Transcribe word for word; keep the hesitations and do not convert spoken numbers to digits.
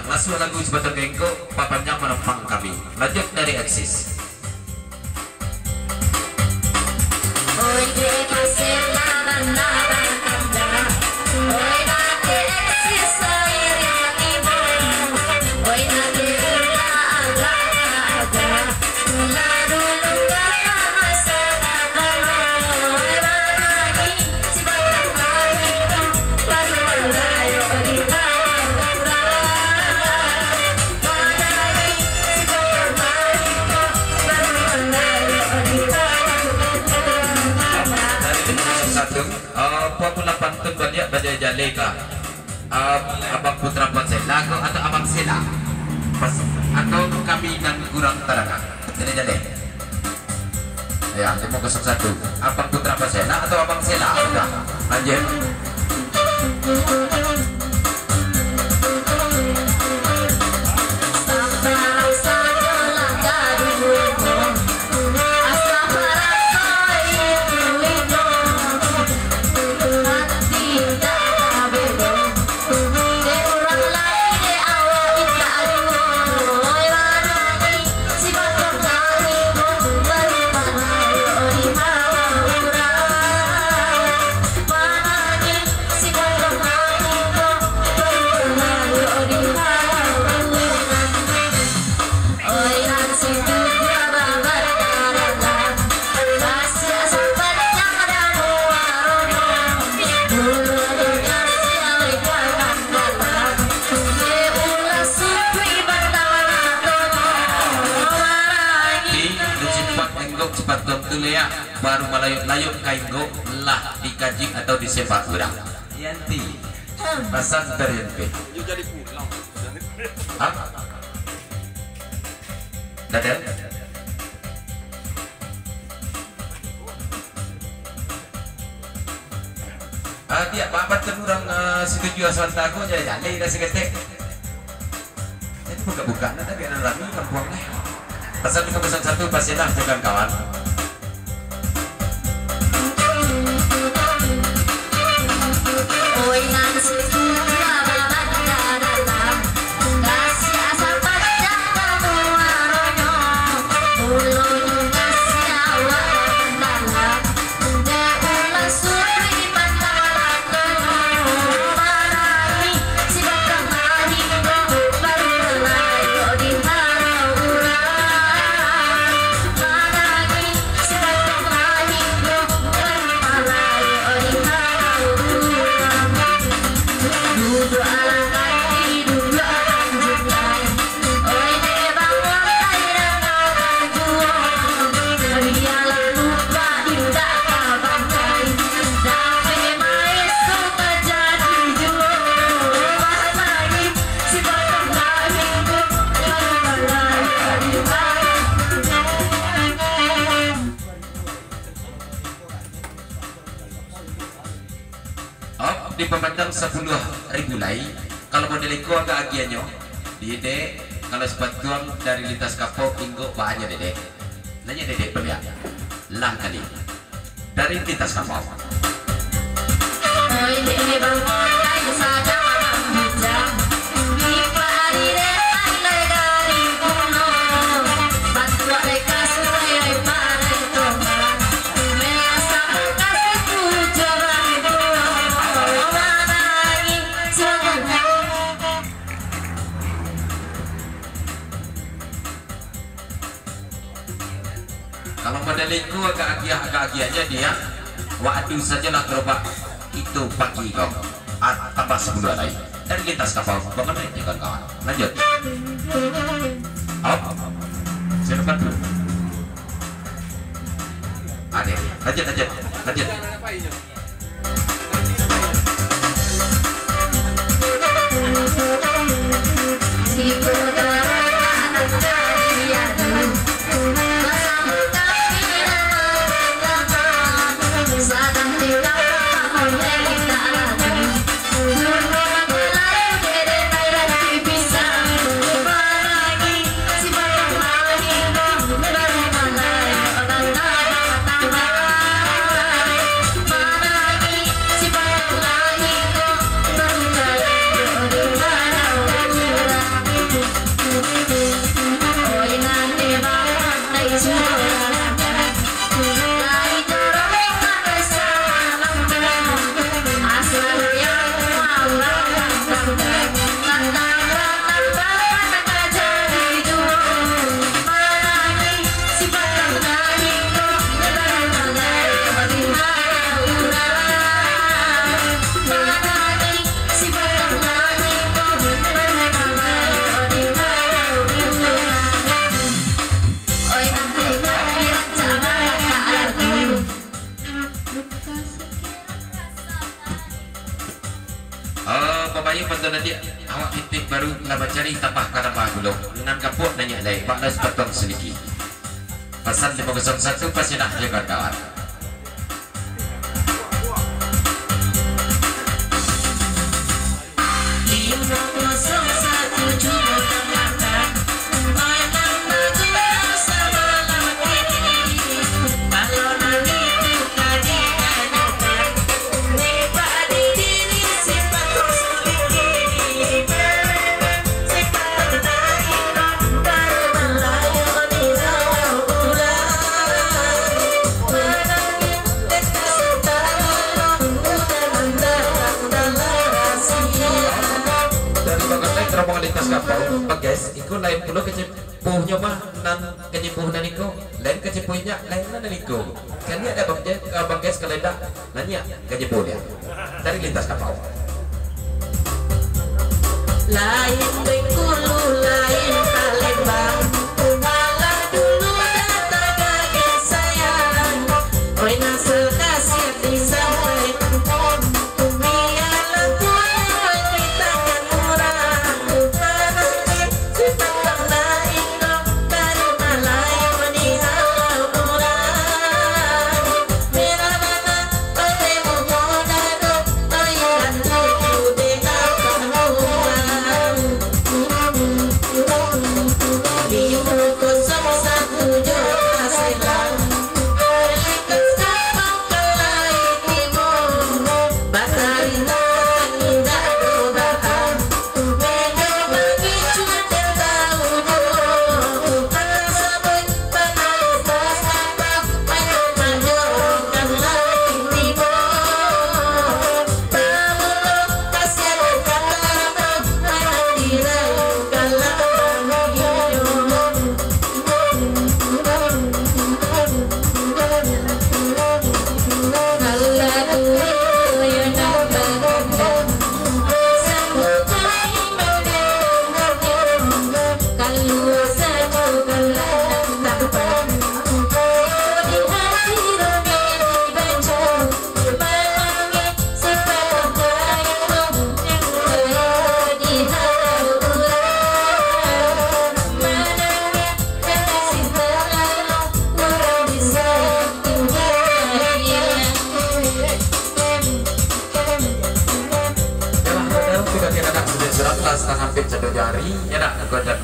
Masuak lagu Sibatang Kengkok, Papanjang Manampang Kami. Lanjut dari Axis. Satu, eh, pukul lapan tu baliak bajai jaleh ka, eh, Abang Putra Pasela ko atau Abang Sela? Pas, atau kami nan kurang tarangah? Jaleh-jaleh. Ya, lima kosong satu. Abang Putra Pasela atau Abang Sela? Udah, lanjut. Di, di simpat Enggok, simpat Tuang tu, liak, baru malayok-layok ka Enggok, lah dikaji atau disepak urang. Yanti, pasan dari N P. Hah? Dah ada? Ah, tiap babat kan urang, ah, setuju asal tago, jaleh-jaleh dah saketek. Jadi buka-buka nah, tapi nan rami kampuang nah. Pasal lima kosong satu, Pasilah Jagan Kawan. Op, dipapanjang sapuluah ribu lai. Kalau model iko agak agiahnyo, di Dek, kalau sapatuang dari Lintas Kapau, Inggok baanyo, Dedek. Nanya Dedek baliak. Lah kali. Dari Lintas Kapau. Kalau model iko agak agiah, agak agiah aja dia. Waktu sajalah gerobak itu pagi kau. Ah, tambah sapuluah lai. Dari Lintas Kapau, bagaimana ini kawan-kawan? Lanjut. Op. Silakan dulu. Ada. Lanjut, lanjut, lanjut. Loh, nan kapuak naiak lai, bak lai sapatang saliki. Pasan limo kosong satu, Pasinah jo kawan-kawan. Dari bagian lain rombongan lintas kapau, bagas, iko lain pulo kecepuhnyo mah nan kecepuh nan iko, lain kecepuh inyak, lain nan iko. Kan inyak dah bagas, bagas kalenda, nan inyak kecepuh dia. Dari lintas kapau. Lain Bengkulu, lain Palembang, malah dulu datang dari sayang. Oi, nasal kasiat disampaikan, biarlah tuan di tangan murah. Tuhan, sifat terbaik. Yalah, sudah tiada nak sudah surat lah, setengah pit satu jari, ya nak, aku ada